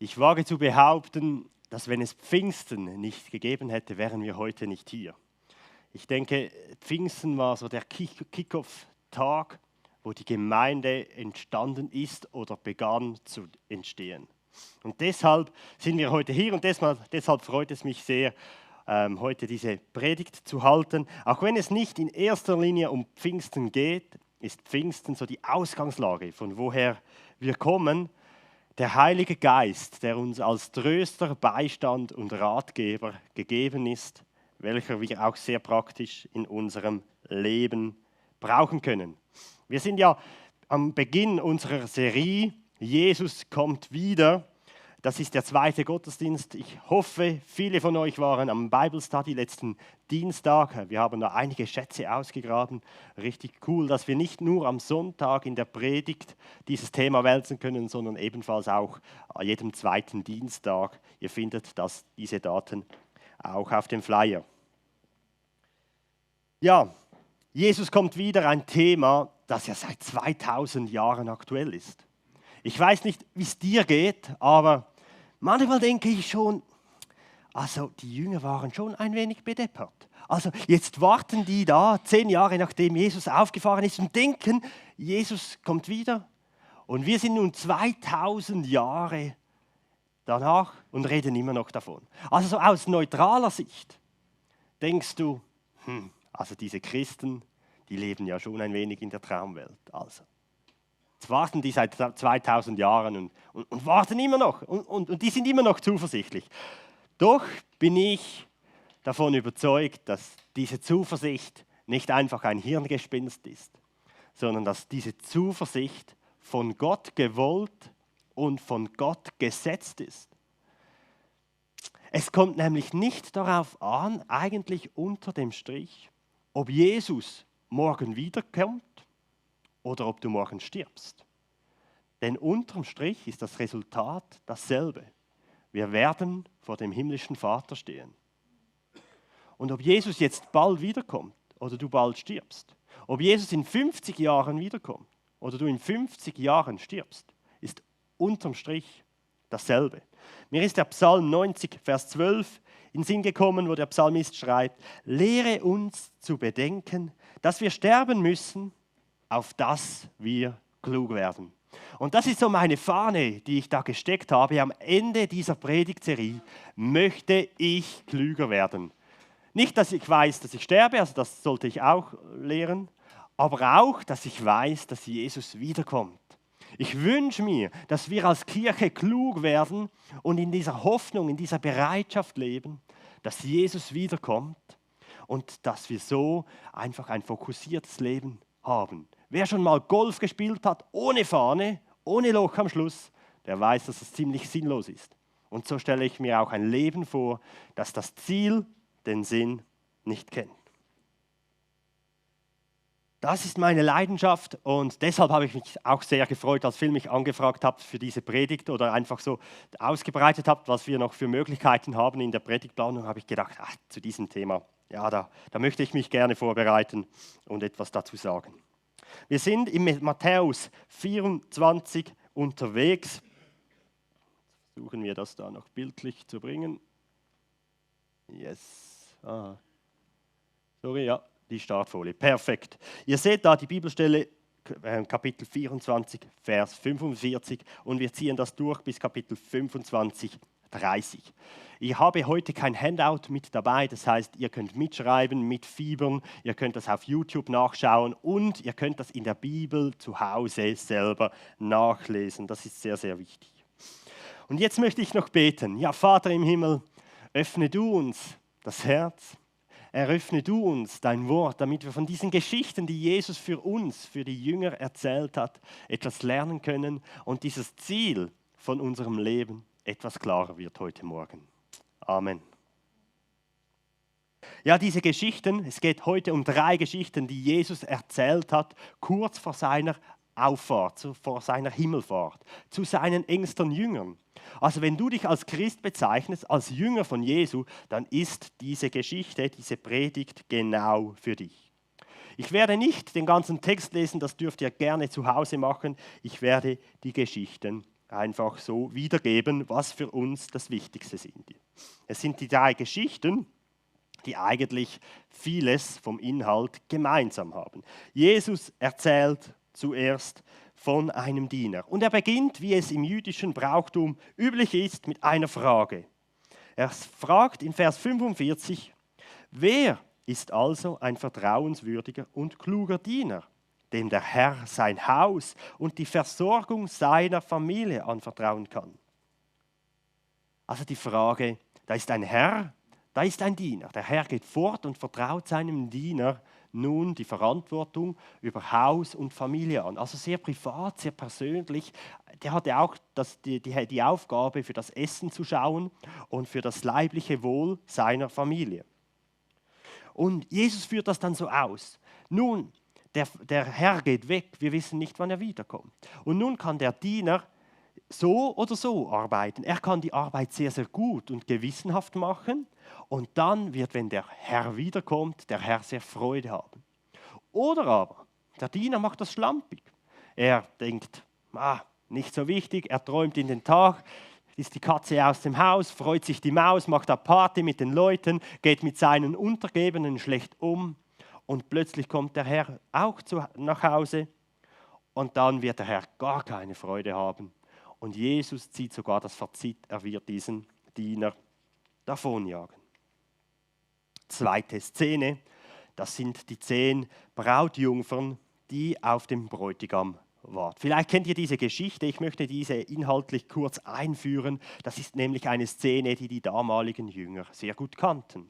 Ich wage zu behaupten, dass wenn es Pfingsten nicht gegeben hätte, wären wir heute nicht hier. Ich denke, Pfingsten war so der Kick-off-Tag, wo die Gemeinde entstanden ist oder begann zu entstehen. Und deshalb sind wir heute hier und deshalb freut es mich sehr, heute diese Predigt zu halten. Auch wenn es nicht in erster Linie um Pfingsten geht, ist Pfingsten so die Ausgangslage, von woher wir kommen. Der Heilige Geist, der uns als Tröster, Beistand und Ratgeber gegeben ist, welcher wir auch sehr praktisch in unserem Leben brauchen können. Wir sind ja am Beginn unserer Serie Jesus kommt wieder. Das ist der zweite Gottesdienst. Ich hoffe, viele von euch waren am Bible Study letzten Dienstag. Wir haben da einige Schätze ausgegraben. Richtig cool, dass wir nicht nur am Sonntag in der Predigt dieses Thema wälzen können, sondern ebenfalls auch an jedem zweiten Dienstag. Ihr findet diese Daten auch auf dem Flyer. Ja, Jesus kommt wieder, ein Thema, das ja seit 2000 Jahren aktuell ist. Ich weiß nicht, wie es dir geht, aber manchmal denke ich schon, also die Jünger waren schon ein wenig bedeppert. Also jetzt warten die da 10 Jahre nachdem Jesus aufgefahren ist und denken, Jesus kommt wieder. Und wir sind nun 2000 Jahre danach und reden immer noch davon. Also so aus neutraler Sicht denkst du, also diese Christen, die leben ja schon ein wenig in der Traumwelt. Also. Jetzt warten die seit 2000 Jahren und warten immer noch und die sind immer noch zuversichtlich. Doch bin ich davon überzeugt, dass diese Zuversicht nicht einfach ein Hirngespinst ist, sondern dass diese Zuversicht von Gott gewollt und von Gott gesetzt ist. Es kommt nämlich nicht darauf an, eigentlich unter dem Strich, ob Jesus morgen wiederkommt oder ob du morgen stirbst. Denn unterm Strich ist das Resultat dasselbe. Wir werden vor dem himmlischen Vater stehen. Und ob Jesus jetzt bald wiederkommt oder du bald stirbst, ob Jesus in 50 Jahren wiederkommt oder du in 50 Jahren stirbst, ist unterm Strich dasselbe. Mir ist der Psalm 90, Vers 12 in den Sinn gekommen, wo der Psalmist schreibt, lehre uns zu bedenken, dass wir sterben müssen, auf dass wir klug werden. Und das ist so meine Fahne, die ich da gesteckt habe. Am Ende dieser Predigtserie möchte ich klüger werden. Nicht, dass ich weiß, dass ich sterbe, also das sollte ich auch lehren, aber auch, dass ich weiß, dass Jesus wiederkommt. Ich wünsche mir, dass wir als Kirche klug werden und in dieser Hoffnung, in dieser Bereitschaft leben, dass Jesus wiederkommt und dass wir so einfach ein fokussiertes Leben haben. Wer schon mal Golf gespielt hat, ohne Fahne, ohne Loch am Schluss, der weiß, dass es ziemlich sinnlos ist. Und so stelle ich mir auch ein Leben vor, das das Ziel, den Sinn nicht kennt. Das ist meine Leidenschaft und deshalb habe ich mich auch sehr gefreut, als Phil mich angefragt hat für diese Predigt oder einfach so ausgebreitet hat, was wir noch für Möglichkeiten haben in der Predigtplanung, habe ich gedacht, zu diesem Thema, ja, da möchte ich mich gerne vorbereiten und etwas dazu sagen. Wir sind in Matthäus 24 unterwegs. Versuchen wir das da noch bildlich zu bringen. Yes. Sorry, ja. Die Startfolie, perfekt. Ihr seht da die Bibelstelle, Kapitel 24, Vers 45 und wir ziehen das durch bis Kapitel 25, 30. Ich habe heute kein Handout mit dabei, das heißt, ihr könnt mitschreiben, mitfiebern, ihr könnt das auf YouTube nachschauen und ihr könnt das in der Bibel zu Hause selber nachlesen. Das ist sehr, sehr wichtig. Und jetzt möchte ich noch beten. Ja, Vater im Himmel, öffne du uns das Herz. Eröffne du uns dein Wort, damit wir von diesen Geschichten, die Jesus für uns, für die Jünger erzählt hat, etwas lernen können und dieses Ziel von unserem Leben etwas klarer wird heute Morgen. Amen. Ja, diese Geschichten, es geht heute um 3 Geschichten, die Jesus erzählt hat, kurz vor seiner Auffahrt, vor seiner Himmelfahrt, zu seinen engsten Jüngern. Also wenn du dich als Christ bezeichnest, als Jünger von Jesu, dann ist diese Geschichte, diese Predigt genau für dich. Ich werde nicht den ganzen Text lesen, das dürft ihr gerne zu Hause machen. Ich werde die Geschichten einfach so wiedergeben, was für uns das Wichtigste sind. Es sind die 3 Geschichten, die eigentlich vieles vom Inhalt gemeinsam haben. Jesus erzählt zuerst von einem Diener. Und er beginnt, wie es im jüdischen Brauchtum üblich ist, mit einer Frage. Er fragt in Vers 45, wer ist also ein vertrauenswürdiger und kluger Diener, dem der Herr sein Haus und die Versorgung seiner Familie anvertrauen kann? Also die Frage, da ist ein Herr, da ist ein Diener. Der Herr geht fort und vertraut seinem Diener nun die Verantwortung über Haus und Familie an. Also sehr privat, sehr persönlich. Der hatte auch die Aufgabe, für das Essen zu schauen und für das leibliche Wohl seiner Familie. Und Jesus führt das dann so aus. Nun, der Herr geht weg, wir wissen nicht, wann er wiederkommt. Und nun kann der Diener so oder so arbeiten. Er kann die Arbeit sehr, sehr gut und gewissenhaft machen. Und dann wird, wenn der Herr wiederkommt, der Herr sehr Freude haben. Oder aber, der Diener macht das schlampig. Er denkt, nicht so wichtig, er träumt in den Tag, ist die Katze aus dem Haus, freut sich die Maus, macht eine Party mit den Leuten, geht mit seinen Untergebenen schlecht um und plötzlich kommt der Herr auch nach Hause und dann wird der Herr gar keine Freude haben. Und Jesus zieht sogar das Fazit, er wird diesen Diener davonjagen. Zweite Szene, das sind die 10 Brautjungfern, die auf dem Bräutigam warten. Vielleicht kennt ihr diese Geschichte, ich möchte diese inhaltlich kurz einführen. Das ist nämlich eine Szene, die die damaligen Jünger sehr gut kannten.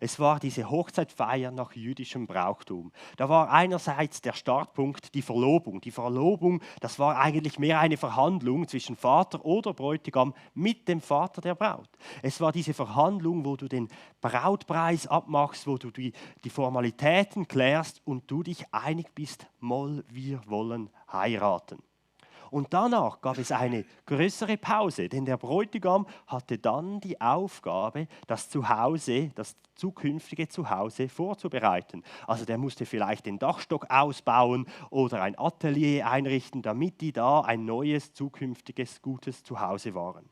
Es war diese Hochzeitfeier nach jüdischem Brauchtum. Da war einerseits der Startpunkt die Verlobung. Die Verlobung, das war eigentlich mehr eine Verhandlung zwischen Vater oder Bräutigam mit dem Vater der Braut. Es war diese Verhandlung, wo du den Brautpreis abmachst, wo du die Formalitäten klärst und du dich einig bist, wir wollen heiraten. Und danach gab es eine größere Pause, denn der Bräutigam hatte dann die Aufgabe, das Zuhause, das zukünftige Zuhause vorzubereiten. Also der musste vielleicht den Dachstock ausbauen oder ein Atelier einrichten, damit die da ein neues, zukünftiges, gutes Zuhause waren.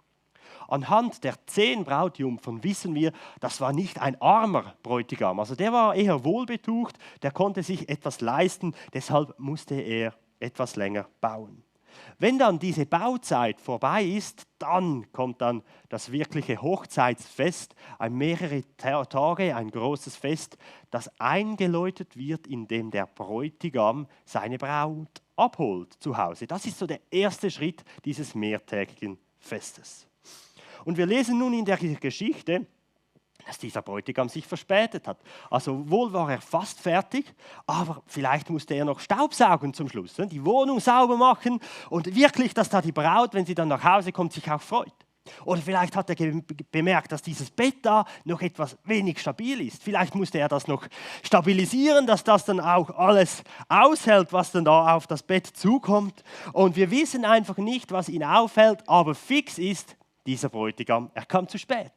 Anhand der 10 Brautjungfern wissen wir, das war nicht ein armer Bräutigam. Also der war eher wohlbetucht, der konnte sich etwas leisten, deshalb musste er etwas länger bauen. Wenn dann diese Bauzeit vorbei ist, dann kommt dann das wirkliche Hochzeitsfest, mehrere Tage, ein großes Fest, das eingeläutet wird, indem der Bräutigam seine Braut abholt zu Hause. Das ist so der erste Schritt dieses mehrtägigen Festes. Und wir lesen nun in der Geschichte, dass dieser Bräutigam sich verspätet hat. Also wohl war er fast fertig, aber vielleicht musste er noch staubsaugen zum Schluss, die Wohnung sauber machen und wirklich, dass da die Braut, wenn sie dann nach Hause kommt, sich auch freut. Oder vielleicht hat er bemerkt, dass dieses Bett da noch etwas wenig stabil ist. Vielleicht musste er das noch stabilisieren, dass das dann auch alles aushält, was dann da auf das Bett zukommt. Und wir wissen einfach nicht, was ihn aufhält, aber fix ist, dieser Bräutigam, er kam zu spät.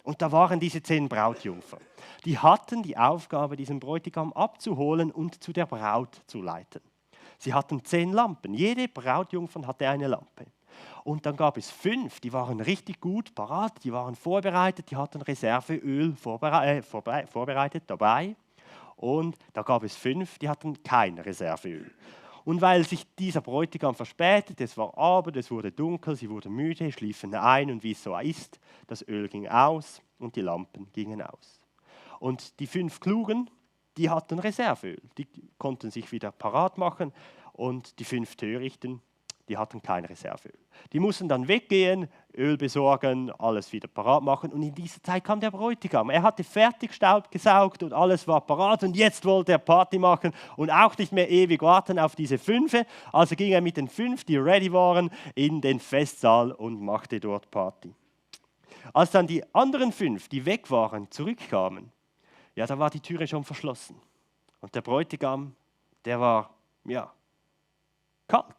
Und da waren diese 10 Brautjungfer. Die hatten die Aufgabe, diesen Bräutigam abzuholen und zu der Braut zu leiten. Sie hatten 10 Lampen. Jede Brautjungfer hatte eine Lampe. Und dann gab es 5, die waren richtig gut parat, die waren vorbereitet, die hatten Reserveöl vorbereitet dabei. Und da gab es 5, die hatten kein Reserveöl. Und weil sich dieser Bräutigam verspätet, es war Abend, es wurde dunkel, sie wurden müde, schliefen ein und wie es so ist, das Öl ging aus und die Lampen gingen aus. Und die 5 Klugen, die hatten Reserveöl, die konnten sich wieder parat machen und die 5 Törichten, die hatten kein Reserveöl. Die mussten dann weggehen, Öl besorgen, alles wieder parat machen und in dieser Zeit kam der Bräutigam. Er hatte fertig Staub gesaugt und alles war parat und jetzt wollte er Party machen und auch nicht mehr ewig warten auf diese 5. Also ging er mit den 5, die ready waren, in den Festsaal und machte dort Party. Als dann die anderen 5, die weg waren, zurückkamen, ja, da war die Türe schon verschlossen. Und der Bräutigam, der war, kalt.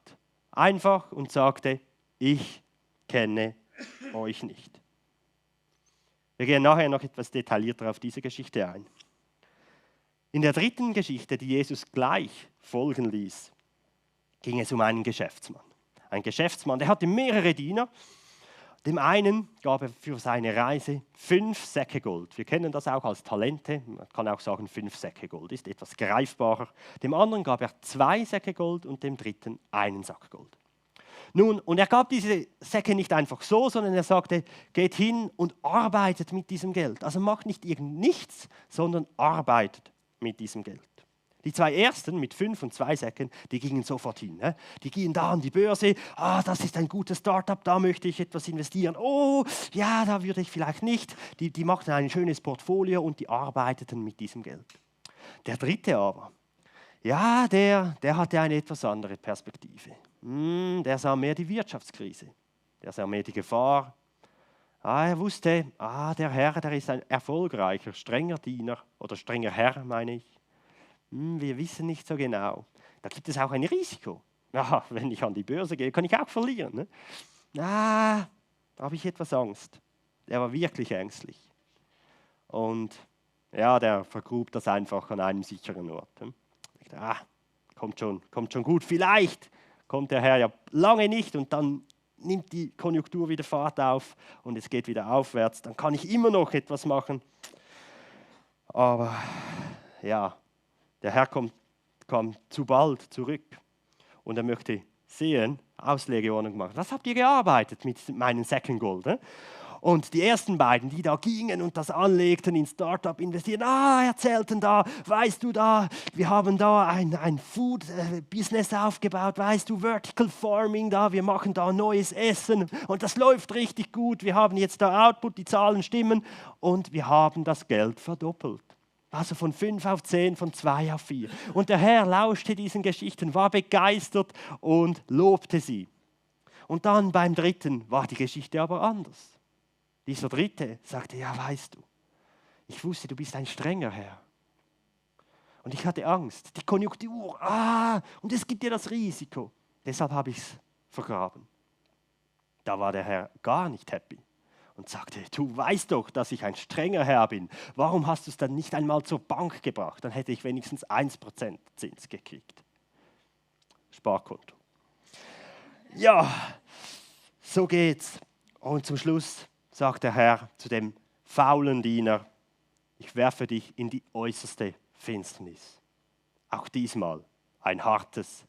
Einfach und sagte, ich kenne euch nicht. Wir gehen nachher noch etwas detaillierter auf diese Geschichte ein. In der 3. Geschichte, die Jesus gleich folgen ließ, ging es um einen Geschäftsmann. ein Geschäftsmann, der hatte mehrere Diener. Dem einen gab er für seine Reise 5 Säcke Gold. Wir kennen das auch als Talente. Man kann auch sagen, 5 Säcke Gold ist etwas greifbarer. Dem anderen gab er 2 Säcke Gold und dem dritten einen Sack Gold. Nun, und er gab diese Säcke nicht einfach so, sondern er sagte, geht hin und arbeitet mit diesem Geld. Also macht nicht irgend nichts, sondern arbeitet mit diesem Geld. Die 2 ersten mit 5 und 2 Säcken, die gingen sofort hin. Ne? Die gingen da an die Börse. Das ist ein gutes Startup, da möchte ich etwas investieren. Oh, ja, da würde ich vielleicht nicht. Die machten ein schönes Portfolio und die arbeiteten mit diesem Geld. Der dritte aber, ja, der hatte eine etwas andere Perspektive. Der sah mehr die Wirtschaftskrise. Der sah mehr die Gefahr. Er wusste, der Herr, der ist ein erfolgreicher, strenger Diener oder strenger Herr, meine ich. Wir wissen nicht so genau. Da gibt es auch ein Risiko. Ja, wenn ich an die Börse gehe, kann ich auch verlieren. Ne? Da habe ich etwas Angst. Der war wirklich ängstlich. Und ja, der vergrub das einfach an einem sicheren Ort. Ne? Ich dachte, kommt schon gut. Vielleicht kommt der Herr ja lange nicht und dann nimmt die Konjunktur wieder Fahrt auf und es geht wieder aufwärts. Dann kann ich immer noch etwas machen. Aber ja, der Herr kam zu bald zurück und er möchte sehen, Auslegeordnung gemacht. Was habt ihr gearbeitet mit meinen Säcken Gold? Ne? Und die ersten beiden, die da gingen und das anlegten, in Startup investieren, erzählten da, weißt du da, wir haben da ein Food-Business aufgebaut, weißt du, Vertical Farming da, wir machen da neues Essen und das läuft richtig gut, wir haben jetzt da Output, die Zahlen stimmen und wir haben das Geld verdoppelt. Also von 5 auf 10, von 2 auf 4. Und der Herr lauschte diesen Geschichten, war begeistert und lobte sie. Und dann beim dritten war die Geschichte aber anders. Dieser dritte sagte, ja weißt du, ich wusste, du bist ein strenger Herr. Und ich hatte Angst, die Konjunktur, und es gibt dir das Risiko. Deshalb habe ich es vergraben. Da war der Herr gar nicht happy. Und sagte, du weißt doch, dass ich ein strenger Herr bin. Warum hast du es dann nicht einmal zur Bank gebracht? Dann hätte ich wenigstens 1% Zins gekriegt. Sparkonto. Ja, so geht's. Und zum Schluss sagt der Herr zu dem faulen Diener, ich werfe dich in die äußerste Finsternis. Auch diesmal ein hartes,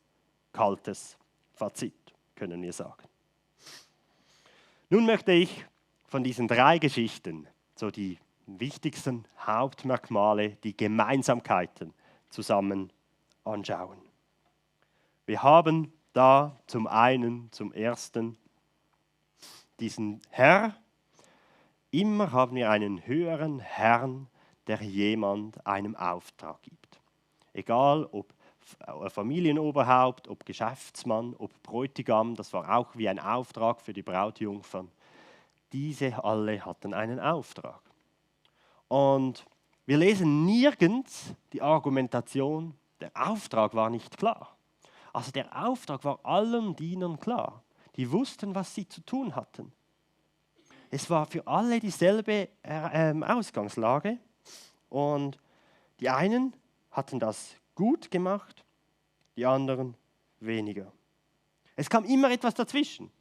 kaltes Fazit, können wir sagen. Nun möchte ich von diesen 3 Geschichten so die wichtigsten Hauptmerkmale, die Gemeinsamkeiten zusammen anschauen. Wir haben da zum ersten, diesen Herr. Immer haben wir einen höheren Herrn, der jemand einem Auftrag gibt. Egal ob Familienoberhaupt, ob Geschäftsmann, ob Bräutigam, das war auch wie ein Auftrag für die Brautjungfern. Diese alle hatten einen Auftrag. Und wir lesen nirgends die Argumentation, der Auftrag war nicht klar. Also der Auftrag war allen Dienern klar. Die wussten, was sie zu tun hatten. Es war für alle dieselbe Ausgangslage. Und die einen hatten das gut gemacht, die anderen weniger. Es kam immer etwas dazwischen.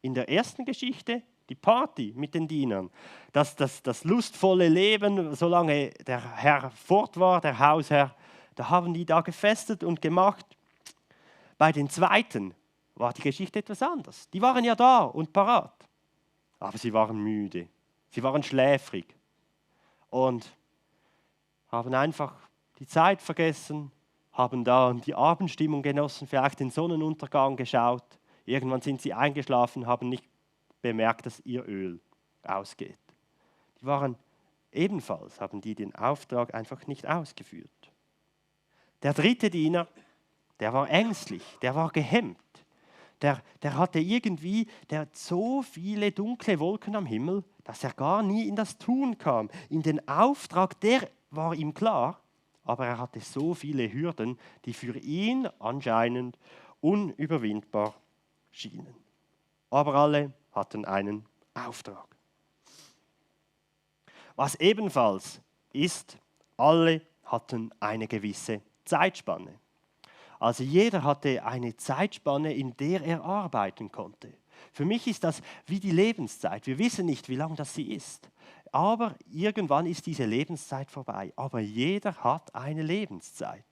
In der ersten Geschichte die Party mit den Dienern, das lustvolle Leben, solange der Herr fort war, der Hausherr, da haben die da gefestet und gemacht. Bei den zweiten war die Geschichte etwas anders. Die waren ja da und parat, aber sie waren müde, sie waren schläfrig und haben einfach die Zeit vergessen, haben da die Abendstimmung genossen, vielleicht den Sonnenuntergang geschaut. Irgendwann sind sie eingeschlafen, haben nicht bemerkt, dass ihr Öl ausgeht. Die waren ebenfalls, haben die den Auftrag einfach nicht ausgeführt. Der dritte Diener, der war ängstlich, der war gehemmt. Der hatte der hat so viele dunkle Wolken am Himmel, dass er gar nie in das Tun kam. In den Auftrag, der war ihm klar, aber er hatte so viele Hürden, die für ihn anscheinend unüberwindbar schienen. Aber alle hatten einen Auftrag. Was ebenfalls ist, alle hatten eine gewisse Zeitspanne. Also jeder hatte eine Zeitspanne, in der er arbeiten konnte. Für mich ist das wie die Lebenszeit. Wir wissen nicht, wie lang das sie ist. Aber irgendwann ist diese Lebenszeit vorbei. Aber jeder hat eine Lebenszeit.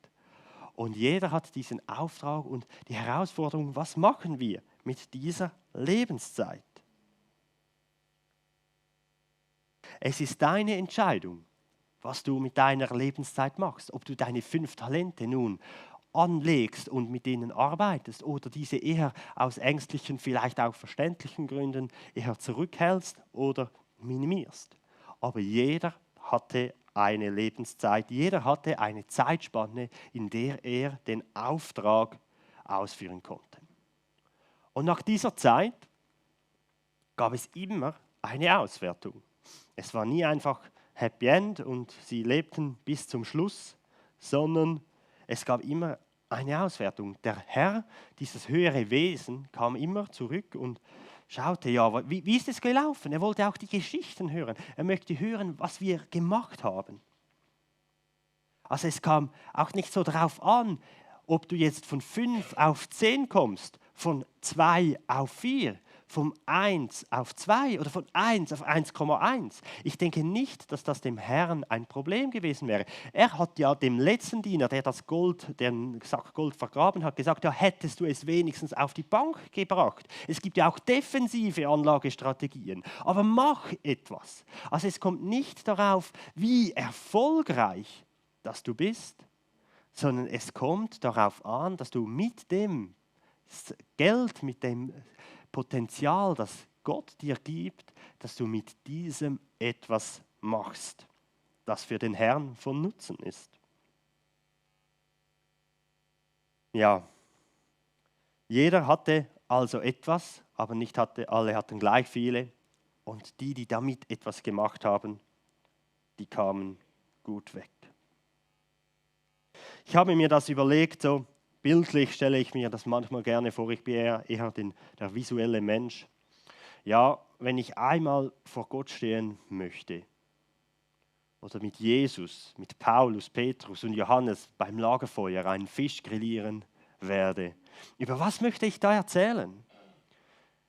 Und jeder hat diesen Auftrag und die Herausforderung, was machen wir mit dieser Lebenszeit? Es ist deine Entscheidung, was du mit deiner Lebenszeit machst. Ob du deine 5 Talente nun anlegst und mit denen arbeitest oder diese eher aus ängstlichen, vielleicht auch verständlichen Gründen eher zurückhältst oder minimierst. Aber jeder hatte eine Lebenszeit, jeder hatte eine Zeitspanne, in der er den Auftrag ausführen konnte. Und nach dieser Zeit gab es immer eine Auswertung. Es war nie einfach Happy End und sie lebten bis zum Schluss, sondern es gab immer eine Auswertung. Der Herr, dieses höhere Wesen, kam immer zurück und schaute, ja, wie ist es gelaufen? Er wollte auch die Geschichten hören. Er möchte hören, was wir gemacht haben. Also es kam auch nicht so darauf an, ob du jetzt von 5 auf 10 kommst, von 2 auf 4, von 1 auf 2 oder von 1 auf 1,1. Ich denke nicht, dass das dem Herrn ein Problem gewesen wäre. Er hat ja dem letzten Diener, der das Gold, den Sack Gold vergraben hat, gesagt, ja, hättest du es wenigstens auf die Bank gebracht. Es gibt ja auch defensive Anlagestrategien, aber mach etwas. Also es kommt nicht darauf, wie erfolgreich dass du bist, sondern es kommt darauf an, dass du mit dem Geld, mit dem Potenzial, das Gott dir gibt, dass du mit diesem etwas machst, das für den Herrn von Nutzen ist. Ja, jeder hatte also etwas, aber nicht alle hatten gleich viele. Und die damit etwas gemacht haben, die kamen gut weg. Ich habe mir das überlegt, so bildlich stelle ich mir das manchmal gerne vor, ich bin eher der visuelle Mensch. Ja, wenn ich einmal vor Gott stehen möchte oder mit Jesus, mit Paulus, Petrus und Johannes beim Lagerfeuer einen Fisch grillieren werde, über was möchte ich da erzählen?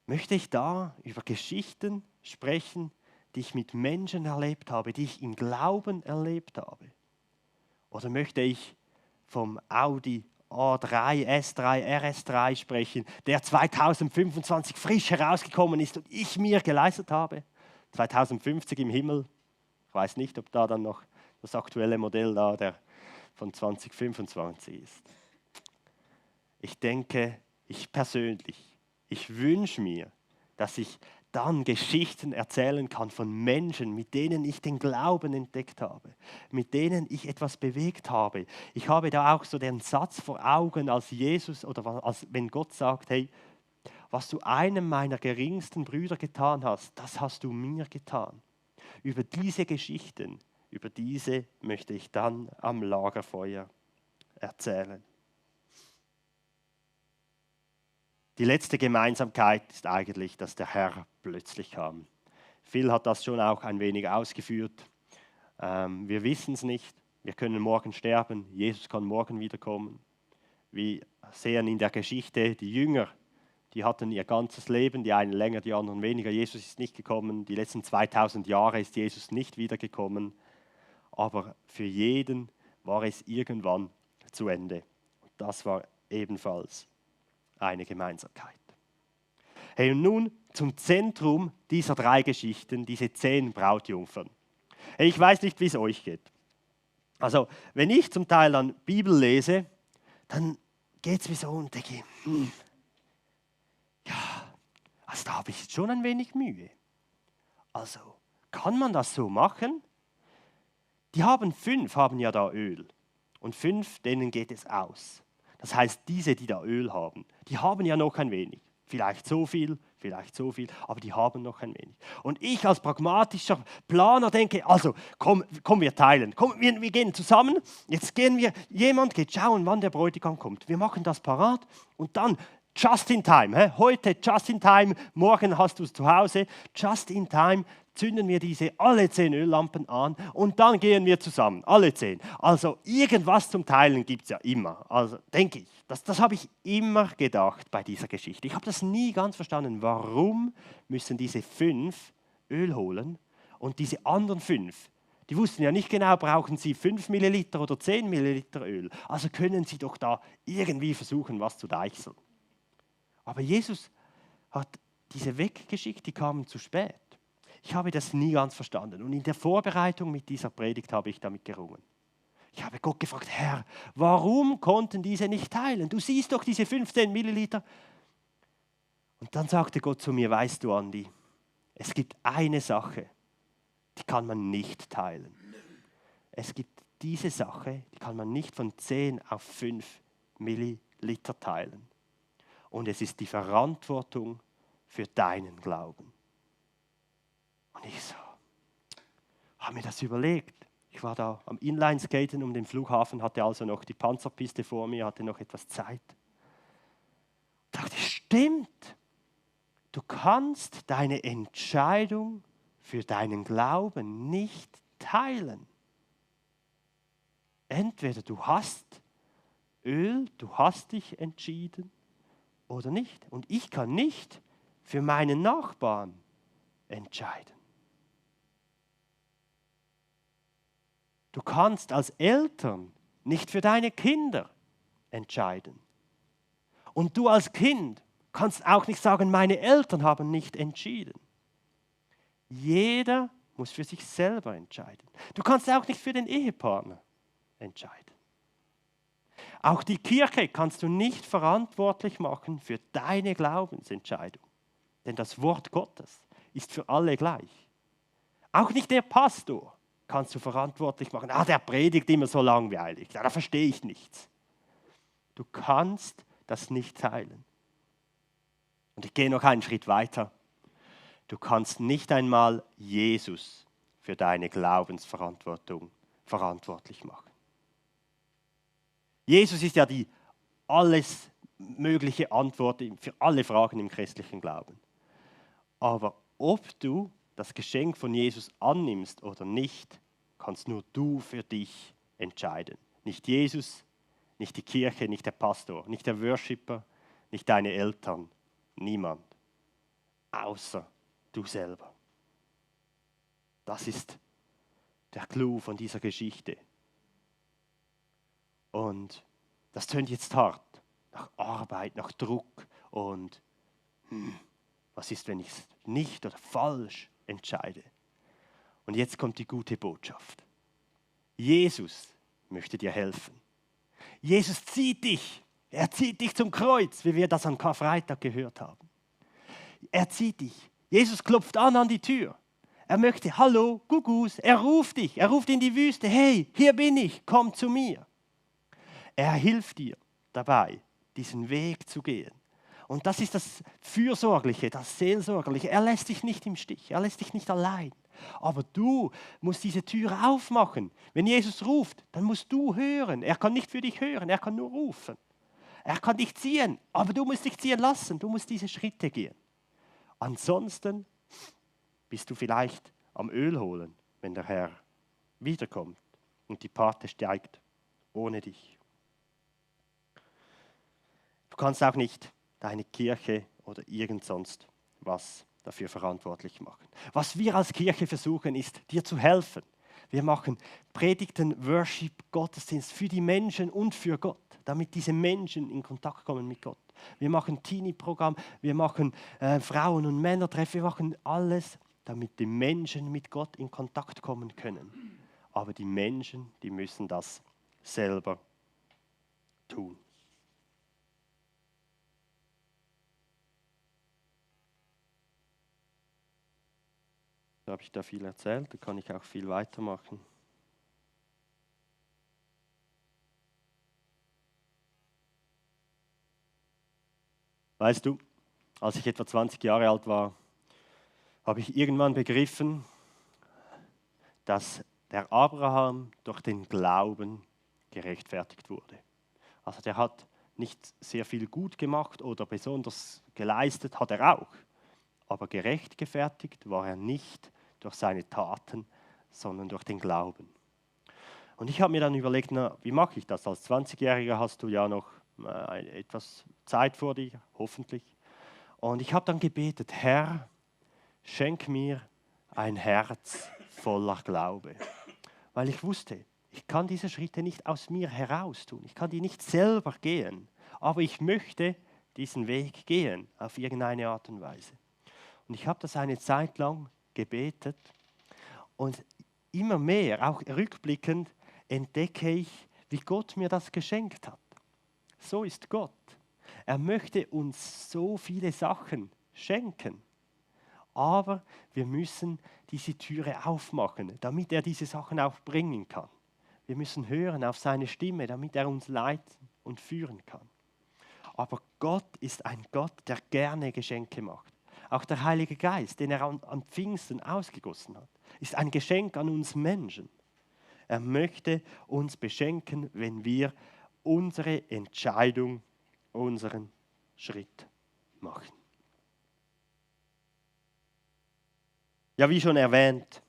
Möchte ich da über Geschichten sprechen, die ich mit Menschen erlebt habe, die ich im Glauben erlebt habe? Oder möchte ich vom Audi A3, S3, RS3 sprechen, der 2025 frisch herausgekommen ist und ich mir geleistet habe? 2050 im Himmel. Ich weiß nicht, ob da dann noch das aktuelle Modell da, der von 2025 ist. Ich denke, ich persönlich, ich wünsche mir, dass ich dann Geschichten erzählen kann von Menschen, mit denen ich den Glauben entdeckt habe, mit denen ich etwas bewegt habe. Ich habe da auch so den Satz vor Augen, als Jesus oder als wenn Gott sagt, hey, was du einem meiner geringsten Brüder getan hast, das hast du mir getan. Über diese Geschichten, über diese möchte ich dann am Lagerfeuer erzählen. Die letzte Gemeinsamkeit ist eigentlich, dass der Herr plötzlich kam. Phil hat das schon auch ein wenig ausgeführt. Wir wissen es nicht. Wir können morgen sterben. Jesus kann morgen wiederkommen. Wir sehen in der Geschichte, die Jünger, die hatten ihr ganzes Leben, die einen länger, die anderen weniger. Jesus ist nicht gekommen. Die letzten 2000 Jahre ist Jesus nicht wiedergekommen. Aber für jeden war es irgendwann zu Ende. Und das war ebenfalls eine Gemeinsamkeit. Hey, und nun zum Zentrum dieser 3 Geschichten, diese 10 Brautjungfern. Hey, ich weiß nicht, wie es euch geht. Also, wenn ich zum Teil dann Bibel lese, dann geht es mir so und denke, ja, also da habe ich jetzt schon ein wenig Mühe. Also, kann man das so machen? Die 5 haben ja da Öl und 5, denen geht es aus. Das heißt, diese, die da Öl haben, die haben ja noch ein wenig. Vielleicht so viel, aber die haben noch ein wenig. Und ich als pragmatischer Planer denke, also komm wir teilen. Komm, wir gehen zusammen. Jetzt jemand geht schauen, wann der Bräutigam kommt. Wir machen das parat und dann just in time. Heute just in time, morgen hast du es zu Hause. Just in time zünden wir alle 10 Öllampen an und dann gehen wir zusammen, alle 10. Also irgendwas zum Teilen gibt es ja immer. Also denke ich, das habe ich immer gedacht bei dieser Geschichte. Ich habe das nie ganz verstanden. Warum müssen diese 5 Öl holen und diese anderen 5, die wussten ja nicht genau, brauchen sie 5 Milliliter oder 10 Milliliter Öl. Also können sie doch da irgendwie versuchen, was zu deichseln. Aber Jesus hat diese weggeschickt, die kamen zu spät. Ich habe das nie ganz verstanden. Und in der Vorbereitung mit dieser Predigt habe ich damit gerungen. Ich habe Gott gefragt, Herr, warum konnten diese nicht teilen? Du siehst doch diese 15 Milliliter. Und dann sagte Gott zu mir, weißt du, Andi, es gibt eine Sache, die kann man nicht teilen. Es gibt diese Sache, die kann man nicht von 10 auf 5 Milliliter teilen. Und es ist die Verantwortung für deinen Glauben. Und ich so, habe mir das überlegt. Ich war da am Inlineskaten um den Flughafen, hatte also noch die Panzerpiste vor mir, hatte noch etwas Zeit. Ich dachte, stimmt, du kannst deine Entscheidung für deinen Glauben nicht teilen. Entweder du hast Öl, du hast dich entschieden oder nicht. Und ich kann nicht für meinen Nachbarn entscheiden. Du kannst als Eltern nicht für deine Kinder entscheiden. Und du als Kind kannst auch nicht sagen, meine Eltern haben nicht entschieden. Jeder muss für sich selber entscheiden. Du kannst auch nicht für den Ehepartner entscheiden. Auch die Kirche kannst du nicht verantwortlich machen für deine Glaubensentscheidung. Denn das Wort Gottes ist für alle gleich. Auch nicht der Pastor kannst du verantwortlich machen. Der predigt immer so langweilig. Da verstehe ich nichts. Du kannst das nicht teilen. Und ich gehe noch einen Schritt weiter. Du kannst nicht einmal Jesus für deine Glaubensverantwortung verantwortlich machen. Jesus ist ja die alles mögliche Antwort für alle Fragen im christlichen Glauben. Aber ob du das Geschenk von Jesus annimmst oder nicht, kannst nur du für dich entscheiden. Nicht Jesus, nicht die Kirche, nicht der Pastor, nicht der Worshipper, nicht deine Eltern, niemand. Außer du selber. Das ist der Clou von dieser Geschichte. Und das tönt jetzt hart, nach Arbeit, nach Druck und was ist, wenn ich es nicht oder falsch entscheide? Und jetzt kommt die gute Botschaft. Jesus möchte dir helfen. Jesus zieht dich. Er zieht dich zum Kreuz, wie wir das am Karfreitag gehört haben. Er zieht dich. Jesus klopft an die Tür. Er möchte, hallo, Gugus, er ruft dich. Er ruft in die Wüste, hey, hier bin ich, komm zu mir. Er hilft dir dabei, diesen Weg zu gehen. Und das ist das Fürsorgliche, das Seelsorgerliche. Er lässt dich nicht im Stich, er lässt dich nicht allein. Aber du musst diese Tür aufmachen. Wenn Jesus ruft, dann musst du hören. Er kann nicht für dich hören, er kann nur rufen. Er kann dich ziehen, aber du musst dich ziehen lassen. Du musst diese Schritte gehen. Ansonsten bist du vielleicht am Öl holen, wenn der Herr wiederkommt und die Pate steigt ohne dich. Du kannst auch nicht deine Kirche oder irgend sonst was dafür verantwortlich machen. Was wir als Kirche versuchen, ist, dir zu helfen. Wir machen Predigten, Worship, Gottesdienst für die Menschen und für Gott, damit diese Menschen in Kontakt kommen mit Gott. Wir machen Teenie-Programm, wir machen Frauen- und Männertreffen, wir machen alles, damit die Menschen mit Gott in Kontakt kommen können. Aber die Menschen, die müssen das selber tun. Habe ich da viel erzählt, da kann ich auch viel weitermachen. Weißt du, als ich etwa 20 Jahre alt war, habe ich irgendwann begriffen, dass der Abraham durch den Glauben gerechtfertigt wurde. Also der hat nicht sehr viel gut gemacht oder besonders geleistet, hat er auch. Aber gerechtfertigt war er nicht durch seine Taten, sondern durch den Glauben. Und ich habe mir dann überlegt, na, wie mache ich das? Als 20-Jähriger hast du ja noch etwas Zeit vor dir, hoffentlich. Und ich habe dann gebetet, Herr, schenk mir ein Herz voller Glaube. Weil ich wusste, ich kann diese Schritte nicht aus mir heraus tun. Ich kann die nicht selber gehen. Aber ich möchte diesen Weg gehen, auf irgendeine Art und Weise. Und ich habe das eine Zeit lang gebetet. Und immer mehr, auch rückblickend, entdecke ich, wie Gott mir das geschenkt hat. So ist Gott. Er möchte uns so viele Sachen schenken. Aber wir müssen diese Türe aufmachen, damit er diese Sachen auch bringen kann. Wir müssen hören auf seine Stimme, damit er uns leiten und führen kann. Aber Gott ist ein Gott, der gerne Geschenke macht. Auch der Heilige Geist, den er an Pfingsten ausgegossen hat, ist ein Geschenk an uns Menschen. Er möchte uns beschenken, wenn wir unsere Entscheidung, unseren Schritt machen. Ja, wie schon erwähnt,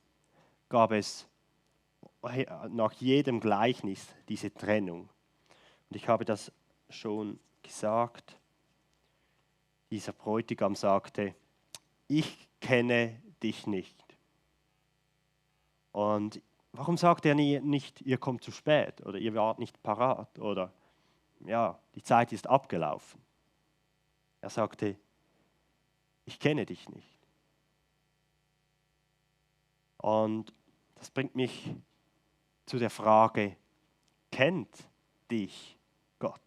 gab es nach jedem Gleichnis diese Trennung. Und ich habe das schon gesagt. Dieser Bräutigam sagte, ich kenne dich nicht. Und warum sagt er nicht, ihr kommt zu spät oder ihr wart nicht parat oder ja, die Zeit ist abgelaufen? Er sagte, ich kenne dich nicht. Und das bringt mich zu der Frage, kennt dich Gott?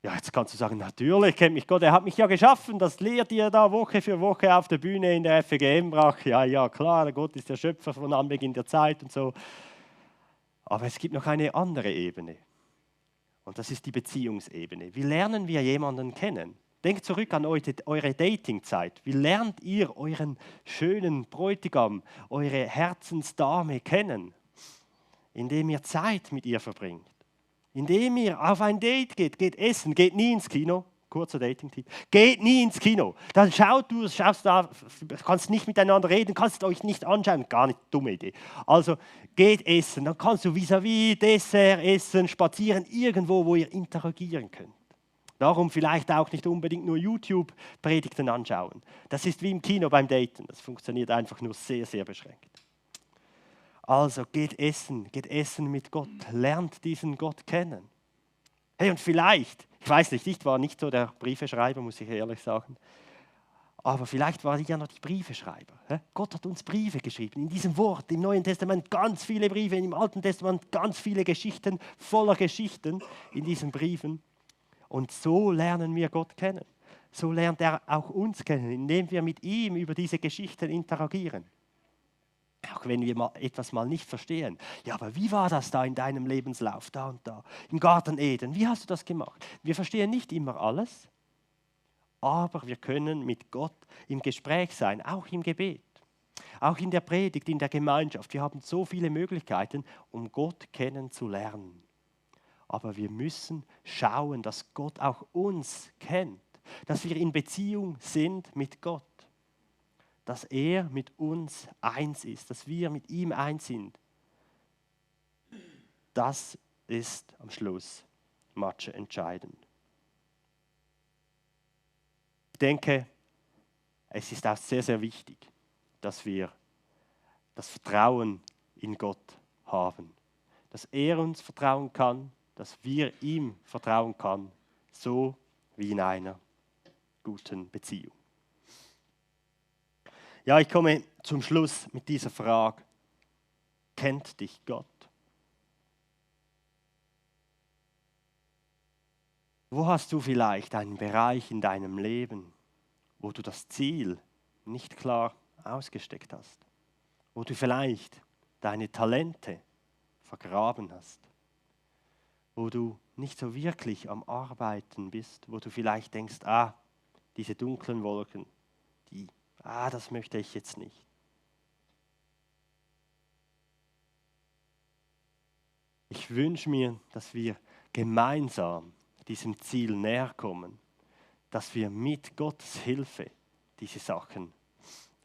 Ja, jetzt kannst du sagen, natürlich kennt mich Gott, er hat mich ja geschaffen, das lehrt ihr da Woche für Woche auf der Bühne in der FEG Embrach. Ja, klar, Gott ist der Schöpfer von Anbeginn der Zeit und so. Aber es gibt noch eine andere Ebene. Und das ist die Beziehungsebene. Wie lernen wir jemanden kennen? Denkt zurück an eure Datingzeit. Wie lernt ihr euren schönen Bräutigam, eure Herzensdame kennen? Indem ihr Zeit mit ihr verbringt. Indem ihr auf ein Date geht essen, geht nie ins Kino. Kurzer Dating-Tipp. Geht nie ins Kino. Dann schaust da, kannst nicht miteinander reden, kannst euch nicht anschauen. Gar nicht, dumme Idee. Also geht essen, dann kannst du vis-à-vis, Dessert essen, spazieren, irgendwo, wo ihr interagieren könnt. Darum vielleicht auch nicht unbedingt nur YouTube-Predigten anschauen. Das ist wie im Kino beim Daten. Das funktioniert einfach nur sehr, sehr beschränkt. Also geht essen mit Gott, lernt diesen Gott kennen. Hey, und vielleicht, ich weiß nicht, ich war nicht so der Briefeschreiber, muss ich ehrlich sagen, aber vielleicht war ich ja noch die Briefeschreiber. Gott hat uns Briefe geschrieben, in diesem Wort, im Neuen Testament ganz viele Briefe, im Alten Testament ganz viele Geschichten, voller Geschichten in diesen Briefen. Und so lernen wir Gott kennen. So lernt er auch uns kennen, indem wir mit ihm über diese Geschichten interagieren. Auch wenn wir etwas mal nicht verstehen. Ja, aber wie war das da in deinem Lebenslauf, da und da, im Garten Eden? Wie hast du das gemacht? Wir verstehen nicht immer alles, aber wir können mit Gott im Gespräch sein, auch im Gebet, auch in der Predigt, in der Gemeinschaft. Wir haben so viele Möglichkeiten, um Gott kennenzulernen. Aber wir müssen schauen, dass Gott auch uns kennt, dass wir in Beziehung sind mit Gott, dass er mit uns eins ist, dass wir mit ihm eins sind. Das ist am Schluss entscheidend. Ich denke, es ist auch sehr, sehr wichtig, dass wir das Vertrauen in Gott haben, dass er uns vertrauen kann, dass wir ihm vertrauen können, so wie in einer guten Beziehung. Ja, ich komme zum Schluss mit dieser Frage. Kennt dich Gott? Wo hast du vielleicht einen Bereich in deinem Leben, wo du das Ziel nicht klar ausgesteckt hast? Wo du vielleicht deine Talente vergraben hast? Wo du nicht so wirklich am Arbeiten bist, wo du vielleicht denkst, diese dunklen Wolken, das möchte ich jetzt nicht. Ich wünsche mir, dass wir gemeinsam diesem Ziel näher kommen, dass wir mit Gottes Hilfe diese Sachen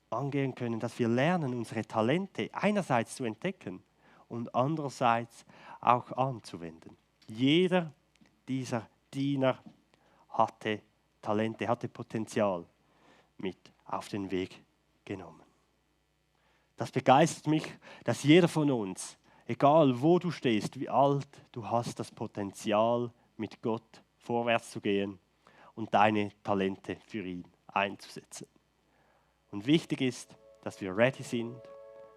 angehen können, dass wir lernen, unsere Talente einerseits zu entdecken und andererseits auch anzuwenden. Jeder dieser Diener hatte Talente, hatte Potenzial mit auf den Weg genommen. Das begeistert mich, dass jeder von uns, egal wo du stehst, wie alt, du hast das Potenzial, mit Gott vorwärts zu gehen und deine Talente für ihn einzusetzen. Und wichtig ist, dass wir ready sind,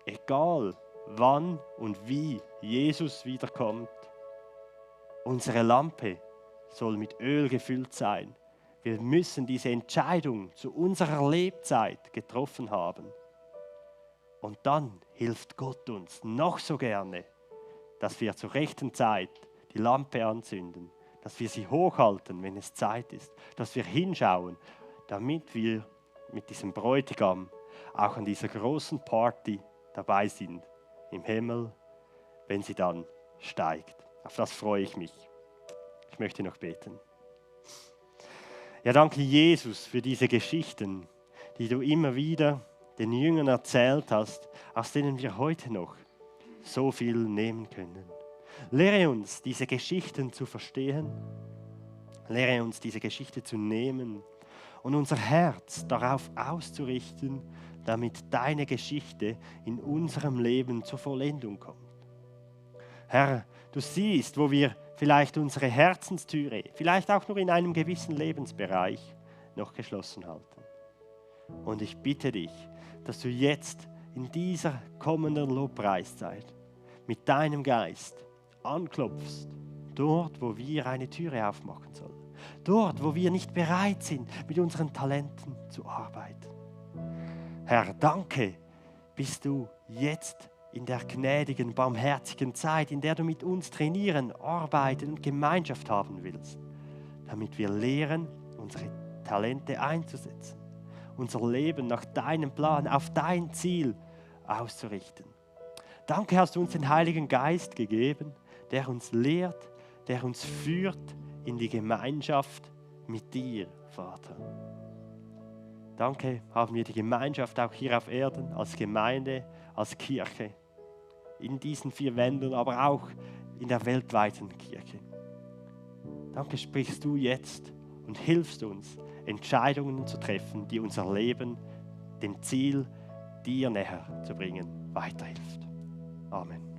egal wann und wie Jesus wiederkommt. Unsere Lampe soll mit Öl gefüllt sein. Wir müssen diese Entscheidung zu unserer Lebzeit getroffen haben. Und dann hilft Gott uns noch so gerne, dass wir zur rechten Zeit die Lampe anzünden, dass wir sie hochhalten, wenn es Zeit ist, dass wir hinschauen, damit wir mit diesem Bräutigam auch an dieser großen Party dabei sind im Himmel, wenn sie dann steigt. Auf das freue ich mich. Ich möchte noch beten. Ja, danke Jesus für diese Geschichten, die du immer wieder den Jüngern erzählt hast, aus denen wir heute noch so viel nehmen können. Lehre uns, diese Geschichten zu verstehen. Lehre uns, diese Geschichte zu nehmen und unser Herz darauf auszurichten, damit deine Geschichte in unserem Leben zur Vollendung kommt. Herr, du siehst, wo wir vielleicht unsere Herzenstüre, vielleicht auch nur in einem gewissen Lebensbereich, noch geschlossen halten. Und ich bitte dich, dass du jetzt in dieser kommenden Lobpreiszeit mit deinem Geist anklopfst, dort, wo wir eine Türe aufmachen sollen. Dort, wo wir nicht bereit sind, mit unseren Talenten zu arbeiten. Herr, danke, bist du jetzt in der gnädigen, barmherzigen Zeit, in der du mit uns trainieren, arbeiten und Gemeinschaft haben willst, damit wir lehren, unsere Talente einzusetzen, unser Leben nach deinem Plan, auf dein Ziel auszurichten. Danke, hast du uns den Heiligen Geist gegeben, der uns lehrt, der uns führt in die Gemeinschaft mit dir, Vater. Danke, haben wir die Gemeinschaft auch hier auf Erden, als Gemeinde, als Kirche, in diesen 4 Wänden, aber auch in der weltweiten Kirche. Danke, sprichst du jetzt und hilfst uns, Entscheidungen zu treffen, die unser Leben dem Ziel, dir näher zu bringen, weiterhilft. Amen.